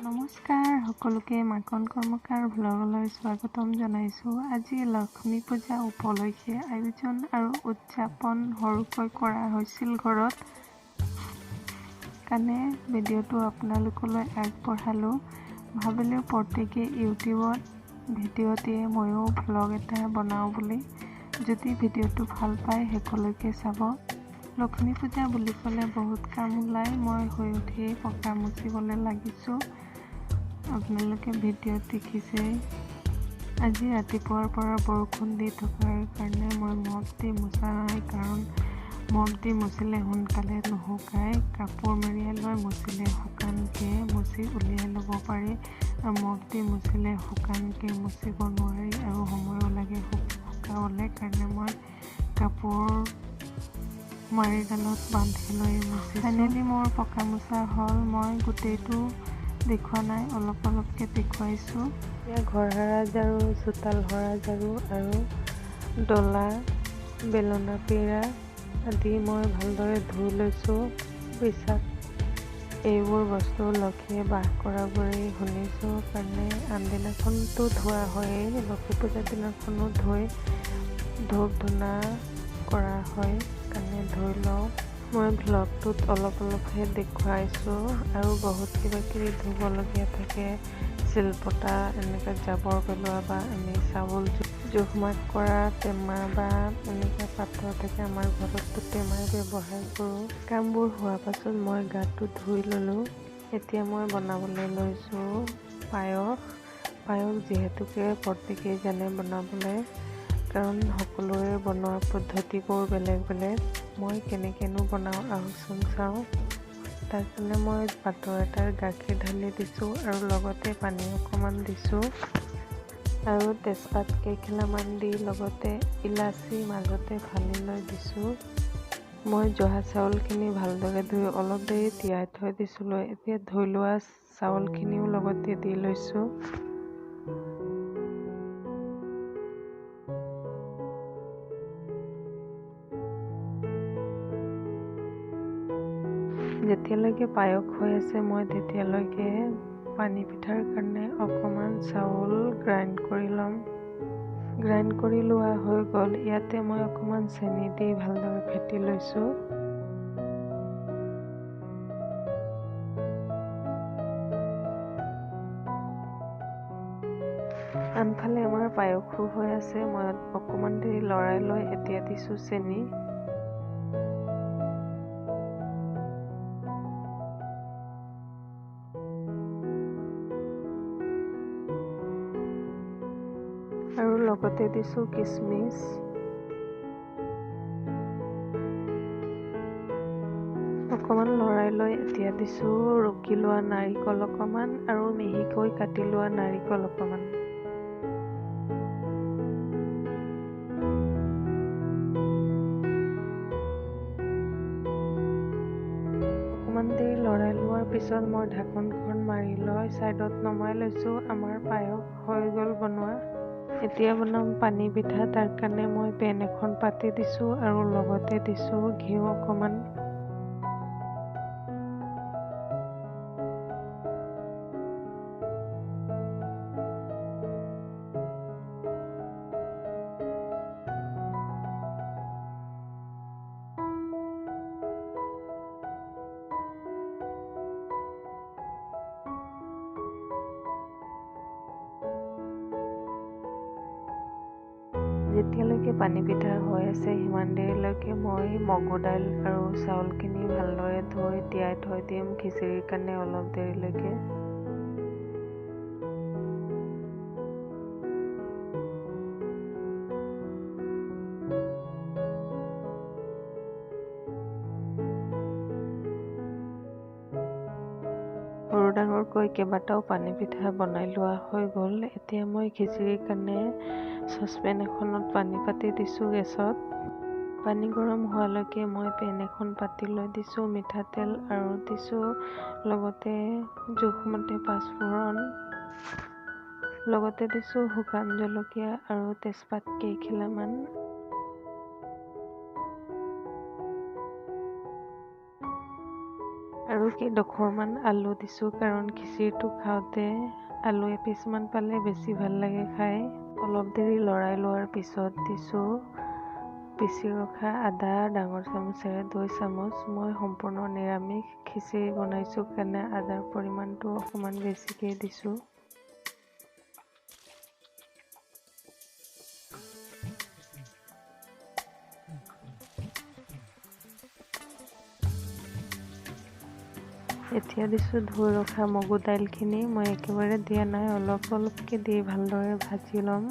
নমস্কাৰ সকলোকে মাখন কৰ্মকাৰ ভ্লগলৈ স্বাগতম জনাইছোঁ। আজি লক্ষ্মী পূজা উপলক্ষে আয়োজন আৰু উদযাপন সৰুকৈ কৰা হৈছিল ঘৰত কাৰণে ভিডিঅ'টো আপোনালোকলৈ আগবঢ়ালোঁ। ভাবিলোঁ প্ৰত্যেকে ইউটিউবত ভিডিঅ' দিয়ে, ময়ো ভ্লগ এটা বনাওঁ বুলি। যদি ভিডিঅ'টো ভাল পায়, শেষলৈকে চাব। লক্ষ্মী পূজা বুলি ক'লে বহুত কাম ওলায়। মই শুই উঠিয়েই পকা মুচিবলৈ লাগিছোঁ। আপোনালোকে ভিডিঅ'ত দেখিছে। আজি ৰাতিপুৱাৰ পৰা বৰষুণ দি থকাৰ কাৰণে মই মপ দি মোচা নাই, কাৰণ মপ দি মুচিলে সোনকালে নুশুকায়। কাপোৰ মেৰিয়াই লৈ মুচিলে শুকানকৈ মুচি উলিয়াই ল'ব পাৰি আৰু মপ দি মুচিলে শুকানকৈ মুচিব নোৱাৰি আৰু সময়ো লাগে শুকাবলৈ কাৰণে মই কাপোৰ মাৰিডালত বান্ধি লৈ মুচিছোঁ। ফাইনেলি মোৰ পকা মোচা হ'ল। মই গোটেইটো দেখুওৱা নাই, অলপ অলপকৈ দেখুৱাইছোঁ। এতিয়া ঘৰ সৰা ঝাৰু, চোতাল সৰা ঝাৰু আৰু ডলা, বেলনা, পীৰা আদি মই ভালদৰে ধুই লৈছোঁ। বিশ্বাস, এইবোৰ বস্তু লক্ষীয়ে বাস কৰা বুলি শুনিছোঁ কাৰণে আনদিনাখনতো ধোৱা হয়েই, লক্ষী পূজাৰ দিনাখনো ধুই ধূপ ধূনা কৰা হয় কাৰণে ধুই লওঁ। মই ভ্লগটোত অলপ অলপহে দেখুৱাইছোঁ আৰু বহুত কিবা কিবি ধুবলগীয়া থাকে। চিলপতা, এনেকৈ জাবৰ পেলোৱা বা আমি চাউল জোখ মাখ কৰা টেমা বা এনেকুৱা পাত্ৰ থাকে। আমাৰ ঘৰততো টেমাই ব্যৱহাৰ কৰোঁ। কামবোৰ হোৱাৰ পাছত মই গাটো ধুই ল'লোঁ। এতিয়া মই বনাবলৈ লৈছোঁ পায়স। পায়স যিহেতুকে প্ৰত্যেকেই জানে বনাবলৈ, কাৰণ সকলোৰে বনোৱা পদ্ধতিবোৰ বেলেগ বেলেগ। মই কেনেকৈনো বনাওঁ, আহকচোন চাওঁ। তাৰ কাৰণে মই পাত্ৰ এটাত গাখীৰ ঢালি দিছোঁ আৰু লগতে পানী অকণমান দিছোঁ আৰু তেজপাত কেইখিলামান দি লগতে ইলাচি মাজতে ফালি লৈ দিছোঁ। মই জহা চাউলখিনি ভালদৰে ধুই অলপ দেৰি তিয়াই থৈ দিছিলোঁ। এতিয়া ধুই লোৱা চাউলখিনিও লগতে দি লৈছোঁ। যেতিয়ালৈকে পায়স হৈ আছে, মই তেতিয়ালৈকে পানী পিঠাৰ কাৰণে অকণমান চাউল গ্ৰাইণ্ড কৰি ল'ম। গ্ৰাইণ্ড কৰি লোৱা হৈ গ'ল। ইয়াতে মই অকণমান চেনি দি ভালদৰে ফেটি লৈছোঁ। আনফালে আমাৰ পায়সো হৈ আছে। মই অকণমান দেৰি লৰাই লৈ এতিয়া দিছোঁ চেনি। আৰু লগতে দিছোঁ কিচমিচ। অকণমান লৰাই লৈ এতিয়া দিছোঁ ৰুকি লোৱা নাৰিকল অকণমান আৰু মিহিকৈ কাটি লোৱা নাৰিকল অকণমান। অকণমান দেৰি লৰাই লোৱাৰ পিছত মই ঢাকনখন মাৰি লৈ ছাইডত নমাই লৈছোঁ। আমাৰ পায়স হৈ গ'ল বনোৱা। এতিয়া বনাম পানী পিঠা। তাৰ কাৰণে মই পেন এখন পাতি দিছোঁ আৰু লগতে দিছোঁ ঘিউ অকণমান। যেতিয়ালৈকে পানী পিঠা হৈ আছে, সিমান দেৰিলৈকে মই মগু দাইল আৰু চাউলখিনি ভালদৰে ধুই তিয়াই থৈ দিম খিচিৰিৰ কাৰণে অলপ দেৰিলৈকে। সৰু ডাঙৰকৈ কেইবাটাও পানী পিঠা বনাই লোৱা হৈ গ'ল। এতিয়া মই খিচিৰিৰ কাৰণে চচপেন এখনত পানী পাতি দিছোঁ গেছত। পানী গৰম হোৱালৈকে মই পেন এখন পাতি লৈ দিছোঁ মিঠাতেল আৰু দিছোঁ লগতে জোখমতে পাঁচফোৰণ, লগতে দিছোঁ শুকান জলকীয়া আৰু তেজপাত কেইখিলামান। আৰু কেইডোখৰমান আলু দিছোঁ, কাৰণ খিচিৰিটো খাওঁতে আলু এপিচমান পালে বেছি ভাল লাগে খাই। অলপ দেৰি লৰাই লোৱাৰ পিছত দিছোঁ পিচি ৰখা আদা ডাঙৰ চামুচেৰে 2 চামুচ। মই সম্পূৰ্ণ নিৰামিষ খিচিৰি বনাইছোঁ কাৰণে আদাৰ পৰিমাণটো অকণমান বেছিকৈ দিছোঁ। এতিয়া দিছোঁ ধুই ৰখা মগু দাইলখিনি। মই একেবাৰে দিয়া নাই, অলপ অলপকৈ দি ভালদৰে ভাজি ল'ম।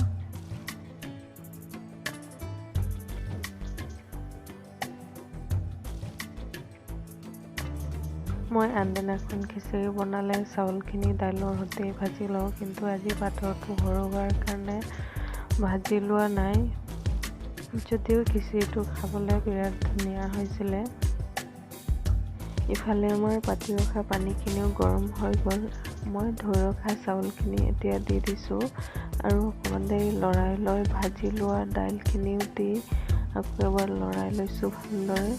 মই আনদিনাখন খিচিৰি বনালে চাউলখিনি দাইলৰ সৈতে ভাজি লওঁ, কিন্তু আজি পাতৰটো সৰু হোৱাৰ কাৰণে ভাজি লোৱা নাই, যদিও খিচিৰিটো খাবলৈ বিৰাট ধুনীয়া হৈছিলে। ইফালে আমাৰ পাতি ৰখা পানীখিনিও গৰম হৈ গ'ল। মই ধুই ৰখা চাউলখিনি এতিয়া দি দিছোঁ আৰু অকণমান দেৰি লৰাই লৈ ভাজি লোৱা দাইলখিনিও দি আকৌ এবাৰ লৰাই লৈছোঁ ভালদৰে।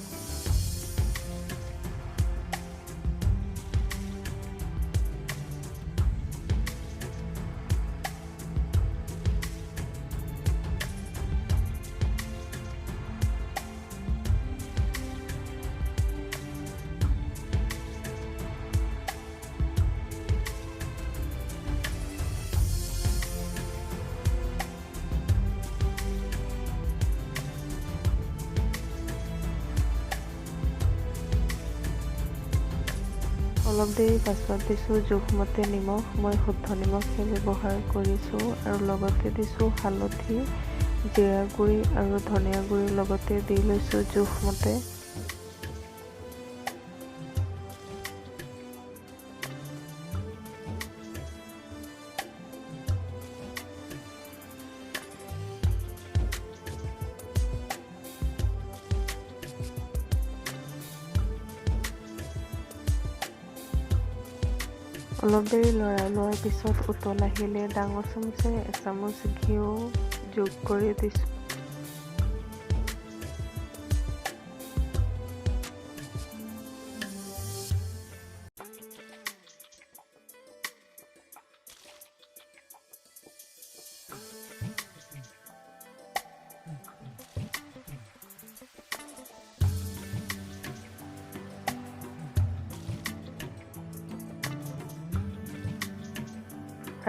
অলপ দেৰি পাছত দিছোঁ জোখমতে নিমখ। মই শুদ্ধ নিমখহে ব্যৱহাৰ কৰিছোঁ আৰু লগতে দিছোঁ হালধি, জিৰা গুড়ি আৰু ধনিয়া গুড়ি লগতে দি লৈছোঁ জোখমতে। অলপ দেৰি লৰাই লোৱাৰ পিছত উতল আহিলে ডাঙৰ চামুচেৰে এচামুচ ঘিউ যোগ কৰি দিছোঁ।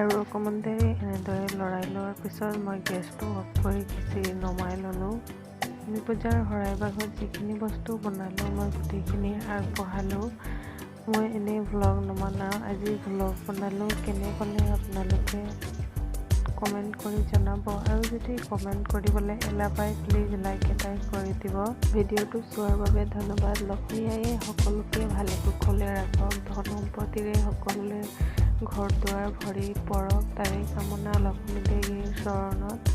আৰু অকণমান দেৰি এনেদৰে লৰাই লোৱাৰ পিছত মই গেছটো অফ কৰি খিচিৰি নমাই ল'লোঁ। লক্ষ্মী পূজাৰ শৰাই ভাগত যিখিনি বস্তু বনালোঁ মই গোটেইখিনি আগবঢ়ালোঁ। মই এনেই ভ্লগ নবনাওঁ, আজি ভ্লগ বনালোঁ। কেনে পালে আপোনালোকে কমেণ্ট কৰি জনাব, আৰু যদি কমেণ্ট কৰিবলৈ এলাহ পায় প্লিজ লাইক এটাই কৰি দিব। ভিডিঅ'টো চোৱাৰ বাবে ধন্যবাদ। লক্ষ্মী আয়ে সকলোকে ভালে কুশলে ৰাখক, ধন সম্পত্তিৰে সকলোৰে ঘৰ দুৱাৰ ভৰি পৰক, তাৰে কামনা লক্ষ্মী দেৱীৰ চৰণত।